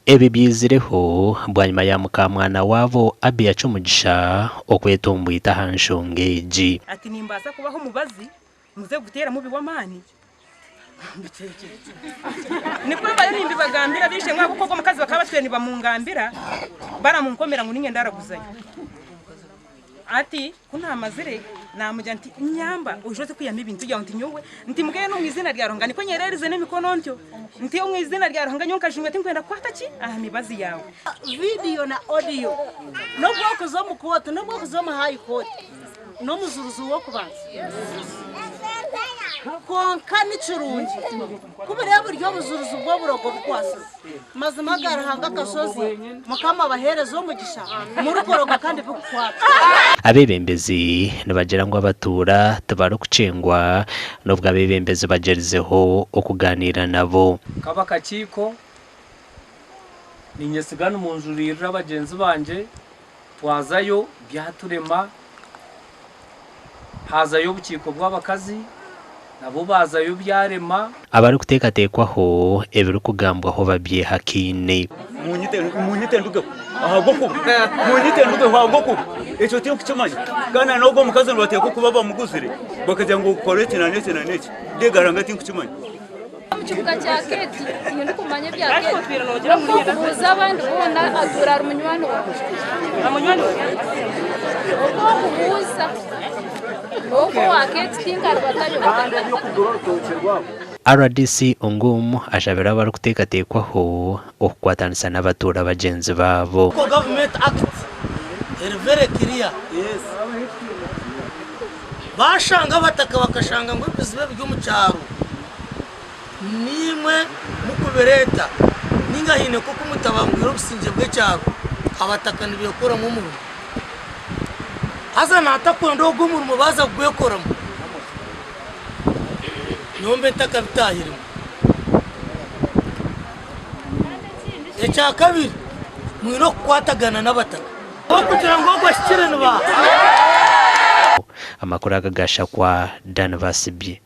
Ebi byizireho bwanyima ya mukamwana waabo Abia Kyomugisha okwetomboita aha nshonga egi. Ati, Nimbaasa kubaha omubazi muze kuguteera mubi w'amaani? Nikwo mbayo nimbibagambira ab'eishe-emwe ahabw'okuba ogwo omukazi bakaba batwire nibamungambira baramunkomera ngu niinye ndaraguzayo. Ati ku naamazire naamugira nti, Nyamba oije oze kwihamu ebintu byawe. Nti nyowe nti mbwenu omu iziina rya Ruhanga nikwo nyereerize n'emikono ntyo nti omu iziina rya Ruhanga nyowe nkajunwa tinkwenda kukwata ki aha mibazi yaawe. Vidiyo na odiyo n'obu orikuza omu kooti n'obu orikuza omu hayi kooti n'omujuruzi w'okubanza. Kwonka ni kirungi kubireeba buri obujuruzi bw'oburogo bukwatsize. Mazima aga Ruhanga akashozi Mukama abahereze omugisha murikuroga kandi bikukwata. Abeebembezi nibagira ngu abatuura tibarikukyengwa n'obu abeebembezi bagyerizeho okugaaniira nabo. Nk'abakakiiko, niinyesiga nimunjuririra bagyenzi bangye, twazayo byaturema, haazayo obukiiko bw'abakazi nabo baazayo byarema. Abarikuteekateekwaho ebirikugambwaho babyehakaine. Muunyite, muunyite ndugeho, ahabw'okuba, muunyite ndugeho ahabw'okuba ekyo tinkukimanya. Kandi na n'ogwo omukazi nibateekwa kuba bamuguzire, bakagira ngu kora eki na n'eki na n'eki. Ndeegaranga tinkukimanya. Omu kibuga kya Keeti tindikumanya ebya Keeti n'obu okubuuza abandi boona atuura ari munywani wangye. Obu okubuuza ogwo owa Keeti tinkaribatayo. Rdc Ongum ashabire abarikuteekateekwaho okukwatanisa n'abatuura bagyenzi baabo. Local Government Act eri very clear. Bashanga abataka bakashanga ngu ebizibu ebiri omu kyaro niimwe mukubireeta ninga haine nkoku mutabangwire obusingye bw'ekyaro, abataka nibekoramu omurimo. Haza natakwenda ogwo omurimo baaza kugwekoramu nyowe mbe ntakabitahiremu. Ekyakabiri mwine okukwatagana n'abataka. Okugira ngu ogwo ahikire ni baaha? Amakuru aga gashakwa Dan Basibye.